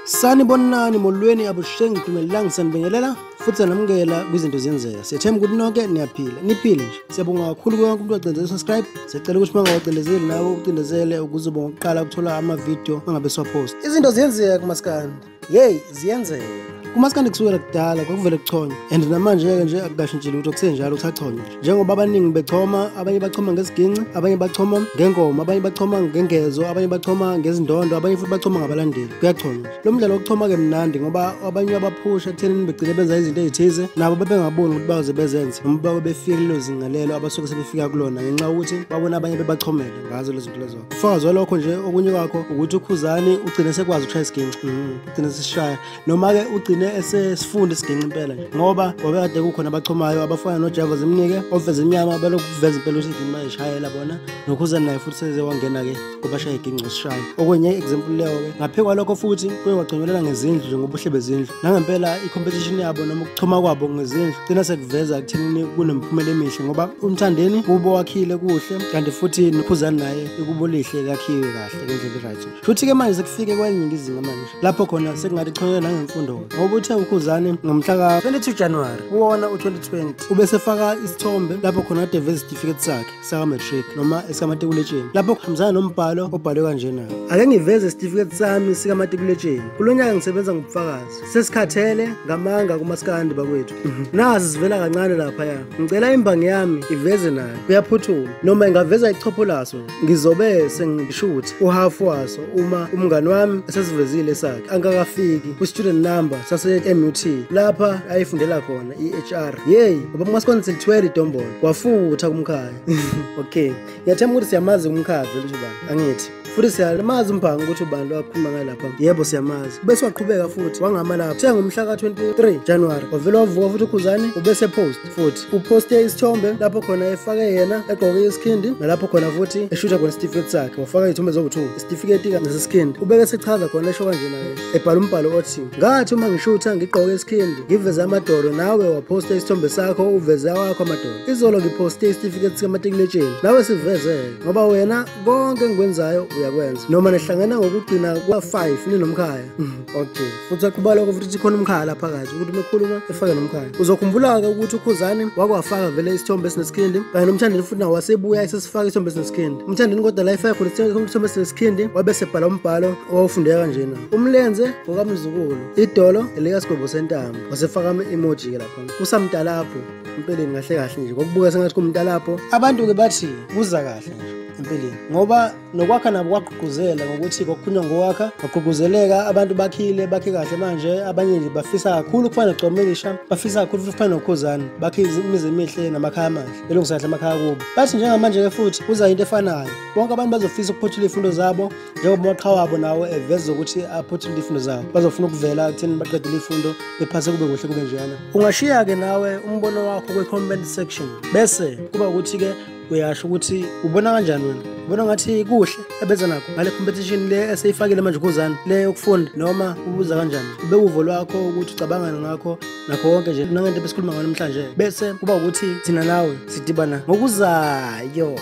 Sanibonani molweni abusheng dumelang sanibingelela futhi namukela kwizinto ziyenzeka. Siyethemba ukuthi nonke niyaphila, niphile nje. Siyabonga kakhulu kuyo wonke umuntu ogcindezele subscribe. Siyacela ukuthi mangawacindezeli nawe ucindezele ukuze ube ngokuqala ukuthola ama-video mangabe siwapost. Izinto ziyenzeka kumaskandi. Yey, ziyenzeka. Kumaskandi kusukela kudala kwakuvele kuchonywa and namanje-ke nje akukashintshile ukuthi kusenjalo kusachonywa nje. Njengoba abaningi bechoma, abanye bachoma ngesiginci, abanye bachoma ngengoma, abanye bachoma ngengezo, abanye bachoma ngezindondo, abanye futhi bachoma ngabalandeli. Kuyachonywa nje. Lo mdlalo wokuchoma-ke mnandi ngoba abanye abaphusha ekuthenini begcine benza izinto ey'thize nabo bebengaboni ukuthi bayoze bezenze noma babe befike kulelo zinga lelo abasuke sebefika kulona ngenxa yokuthi babona abanye bebachomela ngazo lezo zinto lezo. Ufakazi walokho nje okunye kwakho ukuthi uKhuzani ugcine sekwazi ukushaya isiginci, ugcine sesishaya noma-ke ugcine esesifunda isiginci impela nje ngoba wabekade kukhona abachomayo abafana noJava Zimnike oveza inyama belokhu kuveza impela ukuthi iginci bayishayela bona noKhuzani naye futhi seze wangena-ke kubashaya iginci osishaya. Okunye example leyo-ke ngaphe kwalokho futhi kuye kwachonyelana ngezindlu nje ngobuhle bezindlu nangempela i-competition yabo noma ukuchoma kwabo ngezindlu gcina sekuveza ekuthenini kunemphumela emihle ngoba uMthandeni kubo wakhile kuhle kanti futhi noKhuzani naye ikubo lihle lakhiwe kahle ngendlela e-right. Futhi-ke manje sekufike kwelinye izinga manje lapho khona sekungathi chonyelana nangemfundo ngoba uthe uKhuzani ngomhla ka-22 January kuwona u-2020 ubesefaka isithombe lapho khona kade eveza isitifiketi sakhe saka-matric noma esikamatikuletsheni lapho kuhambisana nombhalo obhalwe kanjena: ake ngiveze isitifiketi sami sikamatikuletsheni, kulo nyaka ngisebenza ngobufakazi, sesikhathele ngamanga kumaskandi bakwethu, nazi sivela kancane laphaya, ngicela imbangi yami iveze nayo, kuyaphuthuma noma ingaveza ichopho laso ngizobe sengishutha uhafu waso uma umngani wami esesivezile sakhe angakafiki kwi-student number sase-MUT lapha ayifundela khona i-HR. Yeyi ngoba kumaskandi silithwele idombolo kwafutha kumkhaya. Okay, ngiyathemba ukuthi siyamazi umkhaya vele ukuthi ubani, angithi futhi siyamazi umbhangi ukuthi ubani lo akhuluma ngaye lapha. Yebo siyamazi. Bese waqhubeka futhi wangama lapha ngomhla ka-23 January wavele wavuka futhi uKhuzani ubese post futhi uposte isithombe lapho khona efake yena egqoke isikhindi nalapho khona futhi eshutha khona isitifiketi sakhe wafaka izithombe zobu-2 isitifiketi nesisikhindi. Ubeke sechaza khona esho kanje naye ebhala umbhalo othi: ngathi uma ngishutha ngigqoke isikhindi ngiveze amadolo nawe waphosta isithombe sakho uveze awakho amadolo, izolo ngiphoste isitifiketi sikamatikuletsheni nawe sivezele ngoba wena konke engikwenzayo uyakwenza noma nihlangana ngokugcina kwa-5 ninomkhaya. Okay, futhi aqhuba lokho futhi khona umkhaya lapha phakathi ukuthi mekhuluma efake nomkhaya. Uzokhumbula-ke ukuthi uKhuzani wakwafaka vele isithombe esinesikhindi kanye noMthandeni futhi nawo wasebuya esesifaka isithombe esinesikhindi. UMthandeni kodwa la efake khona isithombe esinesikhindi wabe sebhala umbhalo owawufundeka kanjena: umlenze ngokamzukulu, idolo elikasigwebo sentambo, wasefaka ama-emoji-ke lapha kusamtalapho. Empeleni kahle kahle nje kwakubuka sengathi kumtalapho. Abantu-ke bathi kuza kahle nje empeleni ngoba nokwakha nabo kwagqugquzela ngokuthi kwakukhulunywa ngokwakha kwagqugquzeleka abantu bakhile bakhe kahle manje abanye nje bafisa kakhulu ukufana noGcomelisha, bafisa kakhulu ukufana noKhuzani, bakhe imizi emihle namakhaya amahle belungisa kahle amakhaya kubo. Bathi njengamanje-ke futhi kuza into efanayo, bonke abantu bazofisa ukuphothula iy'fundo zabo njengoba umaqhawe wabo nawo eveza ukuthi aphothule iy'fundo zabo, bazofuna ukuvela ekutheni baqedele iy'fundo bephase kube kuhle kube njeyana. Ungashiya-ke nawe umbono wakho kwi-comment section bese kuba ukuthi-ke uyasho ukuthi ubona kanjani wena, ubona ngathi kuhle ebenza nakho ngale competition le eseyifakile manje uKhuzani le yokufunda noma ubuza kanjani, ubeke uvo lwakho ukuthi ucabangani ngakho nakho konke nje nangento ebesikhuluma ngayo namhlanje bese kuba ukuthi thina nawe sidibana ngokuzayo.